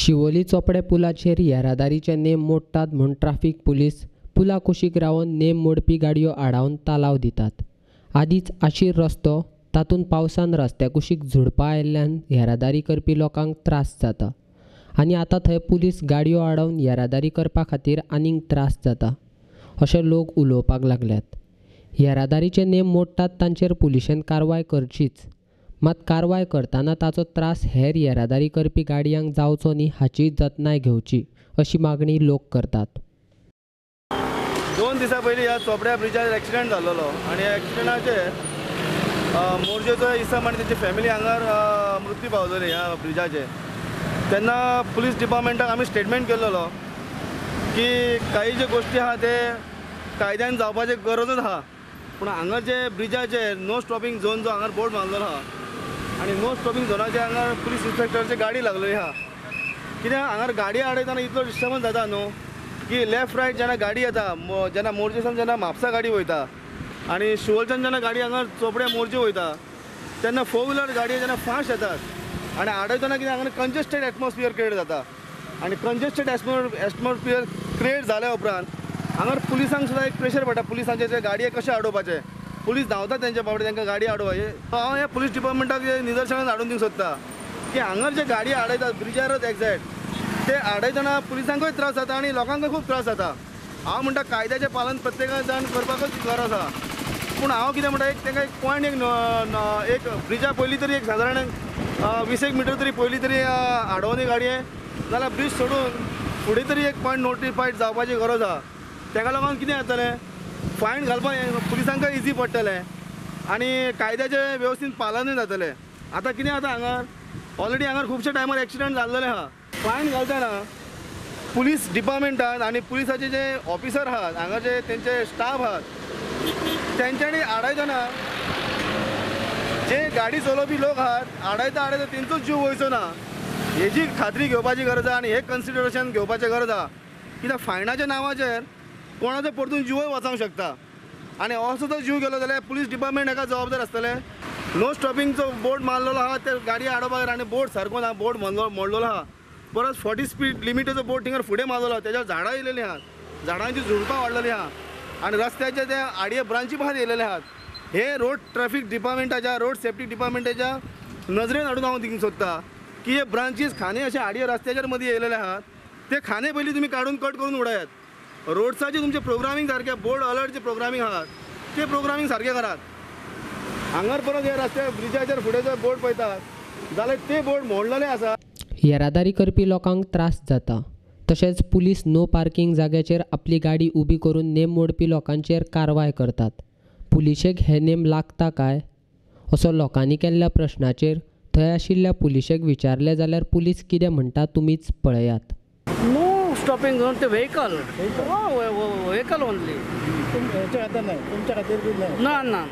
शिवोली चोपडे पुलाचेर येरादारीचे नेम मोडटात म्हूण traffic police पुला कुशीक रावन नेम मोडपी गाडयो आडावन तालाव दितात. आदींच आशीर रस्तो, तातूंत पावसान रस्त्या कुशीक झुडपां आयिल्ल्यान येरादारी करपी लोकांक त्रास जाता आनी आतां थंय पुलीस गाडयो आडावन येरादारी करपा खातीर आनीक त्रास जाता अशें लोक उलोवपाक लागल्यात. येरादारीचे नेम मोडटात तांचेर पुलिशेन कारवाय करचीच, मात कारवाय करतना ताचो त्रास हेर येरादारी करपी गाडयांक जावचो न्ही हाची जतनाय घेवची अशी मागणी लोक करतात. 2 दिसां पयलीं ह्या चोपड्या ब्रिजार एक्सिडंट जाल्लो आनी ह्या एक्सिडंटाचेर मोरजेचो इसम आनी तेची फॅमिली हांगार मृत्यू पावलेली ह्या ब्रिजाचेर. तेन्ना पुलीस डिपार्टमेंटाक आमी स्टेटमेंट केल्लो की काही ज्यो गोश्टी आहा ते कायद्यान जावपाची गरजच आहा, पूण हांगा जे ब्रिजाचेर नो स्टॉपिंग झोन जो हांगार बोर्ड मारलेलो आहा आनी नो स्टॉपिंग झोनाचे हांगार पुलीस इन्स्पेक्टरची गाडी लागलेली आहा. कित्याक हांगार गाडी आडयतना इतलो डिस्टर्बन्स जाता न्हू की लेफ्ट रायट जेन्ना गाडी येता, जेन्ना मोरजेसान जेन्ना म्हापसा गाडी वयता आनी शिवोलच्यान जेन्ना गाडी हांगार चोपड्या मोरजे वयता तेन्ना 4 व्हिलर गाडी जेन्ना फास्ट येतात आनी आडयतना कितें हांगा कंजेस्टेड एटमॉस्फियर क्रिएट जाता आनी कंजेस्टेड एटमॉस्फियर क्रिएट जाल्या उपरांत हांगार पुलिसांक सुद्दां एक प्रेशर पडटा. पुलिसांचे ते गाडये कशें आडोवपाचे, पुलीस धांवता तेंच्या बाबडे तांकां गाडी आडोवपाचे. हांव ह्या पुलीस डिपार्टमेंटाक निदर्शनाक हाडून दिवंक सोदता की हांगार जे गाडी आडयतात ब्रिजारच एग्जॅक्ट ते आडयतना पुलिसांकूय त्रास जाता आनी लोकांकूय खूब त्रास जाता. हांव म्हणटा कायद्याचें पालन प्रत्येकान जाण करपाकूच गरज आहा, पूण हांव कितें म्हणटा एक तांकां एक पॉयंट एक ब्रिजा पयलीं तरी एक सादारण 20 मिटर तरी पयलीं तरी आडोवनी गाडये जाल्यार ब्रिज सोडून फुडें तरी एक पॉयंट नोटिफायड जावपाची गरज आहा. ताका लागून कितें जातलें, फायन घालपाक पुलिसांकय इजी पडटलें आनी कायद्याचें वेवस्थीत पालनूय जातलें. आतां कितें जाता हांगार ऑलरेडी हांगार खुबशे टायमार एक्सिडंट जाल्लेले आहा. फायन घालतना पुलीस डिपार्टमेंटान आनी पुलिसाचे जे ऑफिसर आहात हांगा जे तेंचे स्टाफ आहात तेंच्यांनी आडायतना जे गाडी चलोवपी लोक आहात आडायता आडायता तेंचोच जीव वयचो ना हेजी खात्री घेवपाची गरज आहा आनी हें कन्सिडरेशन घेवपाचें गरज आहा. कित्याक फायनाच्या नांवाचेर कोणाचो परतून जिवूय वचोंक शकता आनी असो जर जीव गेलो जाल्यार पुलीस डिपार्टमेंट हाका जबाबदार आसतलें. नो स्टॉपिंगचो बोर्ड मारलेलो आहा ते गाडी आडोवपाक आनी बोर्ड सारको ना, बोर्ड मोडलेलो आहा. परत 40 स्पीड लिमिटेचो बोर्ड थिंगर फुडें मारलेलो, तेज्यार झाडां येयलेलीं आहात, झाडांची झुडपां वाडलेलीं आहा आनी रस्त्याचे ते आडये ब्रांची भायर येयलेले आहात. हे रोड ट्रॅफिक डिपार्टमेंटाच्या रोड सेफ्टी डिपार्टमेंटाच्या नजरेन हाडून हांव दिवंक सोदता की हे ब्रांचीस खांदे अशे आडये रस्त्याचेर मदीं येयलेले आहात ते खांदे पयलीं तुमी काडून कट करून उडयात. रोड्साचे तुमचे प्रोग्रामींग सारकें बोर्ड अलर्टचे प्रोग्रामींग आहात ते प्रोग्रामींग सारकें करात. हांगार परत हे रस्त्या ब्रिजाचेर फुडें जर बोर्ड पळयतात जाल्यार ते बोर्ड मोडलेले आसा. येरादारी करपी लोकांक त्रास जाता, तशेंच पुलीस नो पार्किंग जाग्याचेर आपली गाडी उबी करून नेम मोडपी लोकांचेर कारवाय करतात. पुलिशेक हे नेम लागता काय असो लोकांनी केल्ल्या प्रश्नाचेर थंय आशिल्ल्या पुलिशेक विचारलें जाल्यार पुलीस कितें म्हणटा तुमीच पळयात. नो स्टॉपिंग झोन ते व्हेकल व्हेकल ओनली तुमच्या खातीर ना ना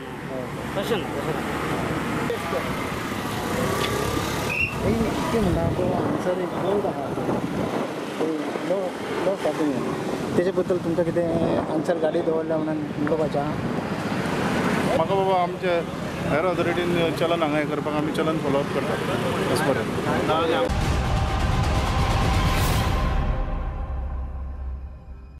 तशें ना. कितें म्हणटा हांगसर एक बोर्ड आहा नो नो स्टॉपिंग तेजे बद्दल तुमकां कितें हांगसर गाडी दवरल्या म्हणून उलोवपाचें आहा? म्हाका बाबा आमचे हायर ऑथॉरिटीन चलन हांगा हें करपाक आमी चलन फॉलो अप करतात.